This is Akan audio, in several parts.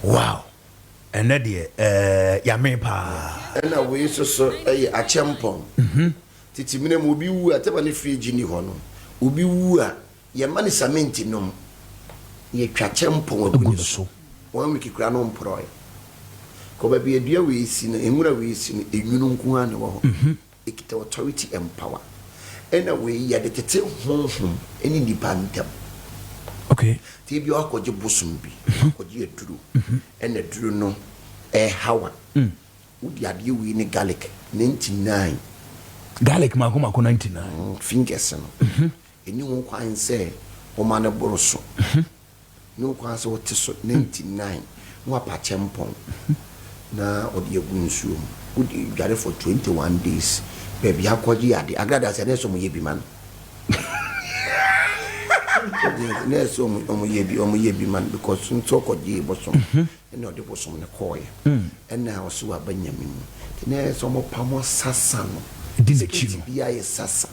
Wow, ɛnɛ deɛ yame paa. Ɛna wei nso so ɛyɛ akyɛmpɔn. Tete mmerɛ mu, obi wu a, tɛma ne fridge ni hɔ no, obi wu a, yɛma ne cement nom, yɛtwa kyɛmpɔn agu agu ne ne so. So. 1 week kura no mporɔe kɔ baabi adua wei si no, nwura wei si no, enwunu nko ara na ɛwɔ hɔ. Ekita authority and power. Ɛna wei yɛde tete honhom ɛne nipa ntam. Tí ebi akɔgye bosom bi, akɔgye aduro, ɛna aduro no ɛhawa, wodi adeɛ wei ne garlic 99. Garlic mako mako 99. Fingers no ɛni ho kwan sɛ wɔma no boro so, ne ho kwan sɛ wɔte so 99, na wapa kyɛmpɔn na ɔde agu nsuo mu, wode dware for 21 days. Baabi akɔgye ade agrada sɛ ne sɛ ɔmo yɛ bi ma no, ne sɛ ɔmo yɛ bi ma no, because nso ɔkɔgye bosom, ɛna ɔde bosom no kɔɔyɛ, ɛna ɔso waba Nyame mu, nti ne sɛ ɔmo pam sasa no. Di n'akyi no. Spirit biara yɛ sasa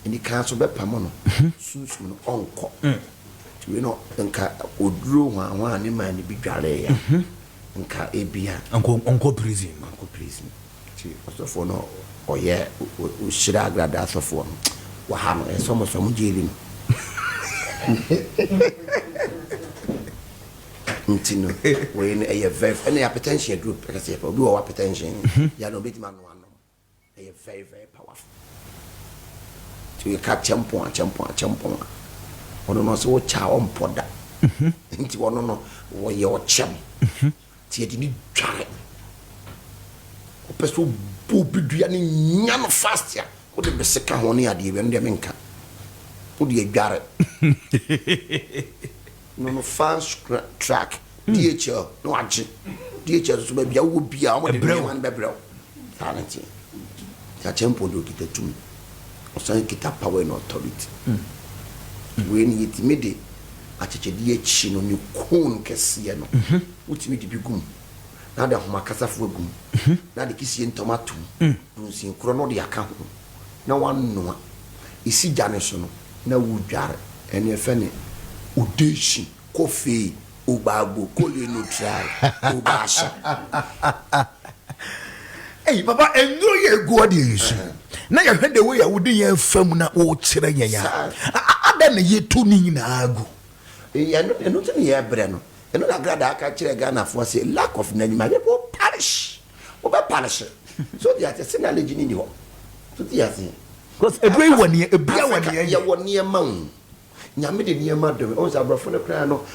ɛni kan so bɛpam no, sunsum no ɔnkɔ. Nti wei no, nka oduro hwanhwan ne maa ne bi dwareeɛ a, nka ebia ɔnkɔ prison. Ɔnkɔ prison. Nti ɔsɔfoɔ no ɔyɛ ɔhyira agrada asɔfoɔ no wɔ ha no, ɛsɛ ɔmo sɛ ɔmo gye no. Nti no wei no ɛyɛ very, ɛna hypertension aduro pɛkɛsɛ yɛ obi wɔ hypertension yɛ no, obetumi ano anom. Ɛyɛ very very powerful. Nti yɛka kyɛmpɔn a, kyɛmpɔn a, kyɛmpɔn a, ɔno no ɔsɛ wɔkyɛ a ɔmpɔ da. Nti ɔno no wɔyɛ ɔkyɛm, nti yɛde ne dware. Wopɛ sɛ wobɔ obi dua ne nya no fast a, wode bɛsɛ ka ho ne adeɛ bi, ɛno deɛ menka, wode adware no fast track DHL na wagye DHL so baabi a wowɔ bia, wɔde Ɛbrɛ wo. nneɛma no bɛbrɛ wo. Saa ne teɛ. Nti akyɛmpɔn de okita tumi, ɔsan kita power and authority. Wei no yɛtumi de akyekyedeɛ akyi no ne cone kɛseɛ no, wotumi de bi gum na de ahoma kasafoɔ agum na de kisie ntɔm atom dunsin korɔ no de aka ho na wanoa ɛsi gya ne so no na wodware. Ɛne ɛfɛ ne odehyi kɔfee obaagbo kole no try obaahye. Hey, papa, nnuro yɛ egu ɔde yi so na yɛhwɛ de wei a wode yɛn fam na wɔrekyerɛ yɛn a, ada na yɛtu ne nyinaa gu. Ɛno nti ne yɛbrɛ no. Ɛno na agrada aka kyerɛ Ghanafoɔ sɛ lack of knowledge, my people perish. Wobɛ perish so de ase sɛ knowledge ni ni hɔ so de ase. Because ebire yi wɔ neɛ ebia wɔ Africa, neɛ yɛ. Yɛwɔ nneɛma o. Nyame de nneɛma dɔm ɔn sɛ aborɔfo no koraa no.